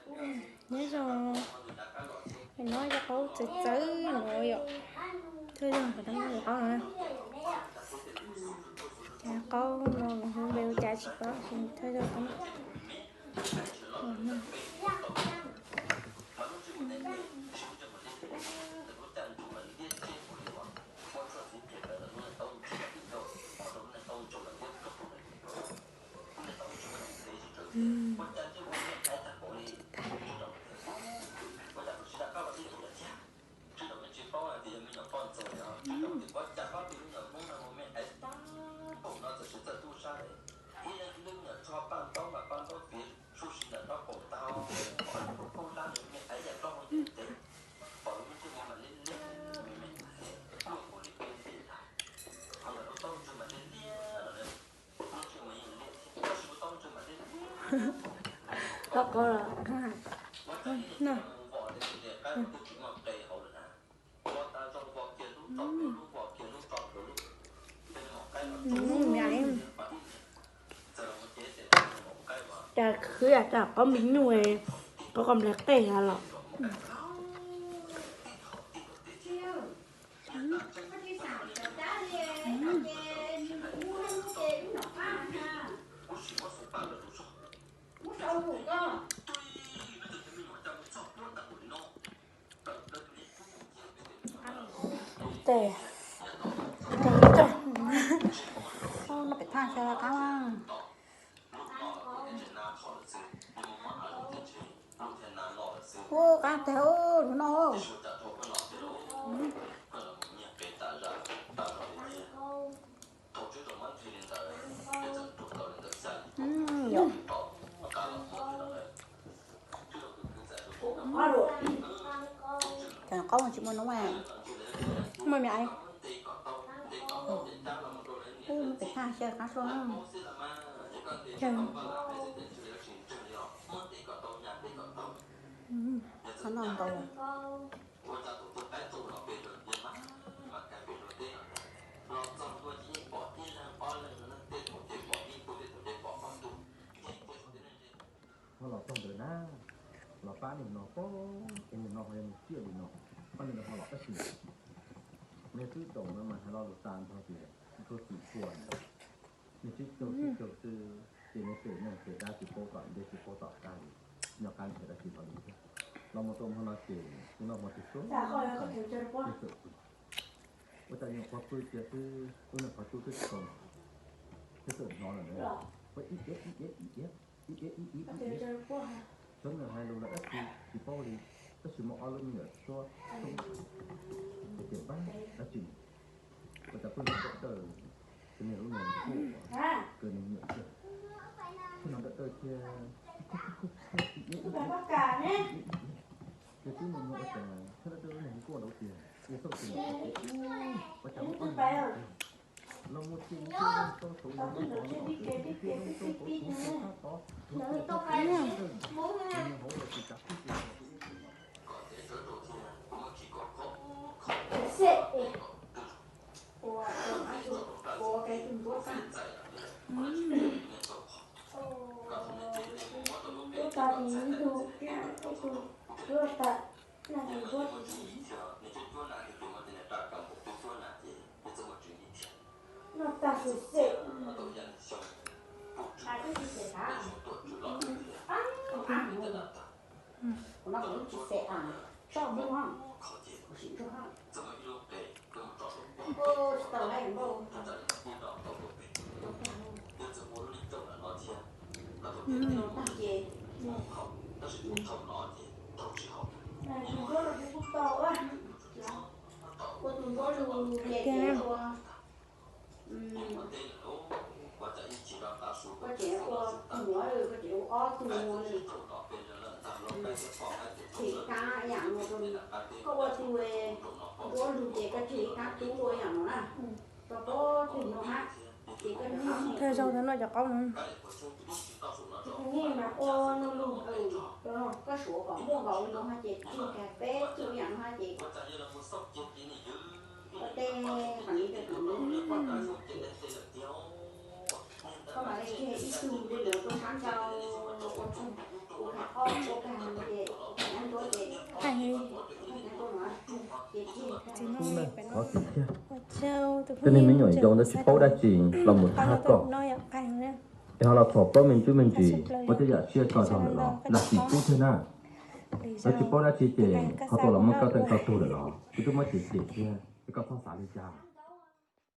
Nyob zoo, no yog qaub txawv txawv no yom. Thawj zaug qhov no yog qaub no na. Ces qaub no los hu npe ua cas tsis paub, thawj zaug no. Tau qhov los, no. Cas khwv cas qaub me nyuj, qaub qos nplai qej los. Tes, tes, tes, no pem thaj xyov qab. Ub, qab tag ub, lub no. Cov qaub tsis muaj noob, muaj me ai. Ub, pem thaj xyov qab tuaj. Qhov no ntau. Ho los txog ntawd na, los pab niag no pab, es niag no ho yog niag tsiaj li no, pab niag no ho los tab sis nws twb zaum no mas hais lo lus tas nrho tias ntuj txim tuaj ntag. Nws sib caug sib caug xwb ces nws pem neeg pem dab tsis paub tom ntej tsis paub tom qab li, nyob qab ntshe dab tsi hlo li thiab. Los mus rau hmo no ces nws noj hmo twg suab, ua cas nyuam qhuav pw cia xwb, ub, nws qhov cub twb tsis tau, twb txawm hnov lawm na, ua ib iab ib iab ib iab ib iab ib iab ib iab. Cov nws hais lus lawm dab tsi tsis paub li, tab sis muaj ob lub me nyuam suab xoob, ces npab dab tsi, ua cas kuj hnov nrov dawj, tus niag lub niag nkuaj, kws nws me nyuam tiag, kuj hnov nrov dawj thiab. Ces twb mus mus ua cas thiab, lub niag nkuaj ntawd tiag, ua txoj tus ua cas muaj ob niag los mus ces tau saud, tau saud, tau saud, tau saud, hauv los tsis tsav kub. Koj tseem ua tus muam, koj tseem ua ob tug muam, tseg kab yam no rau, koj ua tus nruab lug ces koj tseg kab tub ua yam no na, rau pab tus no hab, ces koj thawj zaug tau noj cov qaub no. Tus neeg mas ua no lug, koj suav kom muaj nkaus li no hab ces tseg kag peb tug yam no hab ces koj tej qhov no, koj mam li tseg ib tug li ntawd rau sab nraud ua tug, ua kag Qhov tseeb thiab, tej neeg me nyuam yaus ntawd tsis paub dab tsi los mus thab koj, es ho los thov plaub me ntsuj me ntsis, muab tej yam tsiaj tso zog lawm los lam sim pub thiab na. Lawv tsis paub dab tsi ces qhov tau los muab koj tej tso tug lawm los kuv twb muab cem cem thiab, es koj txhob xav li cas.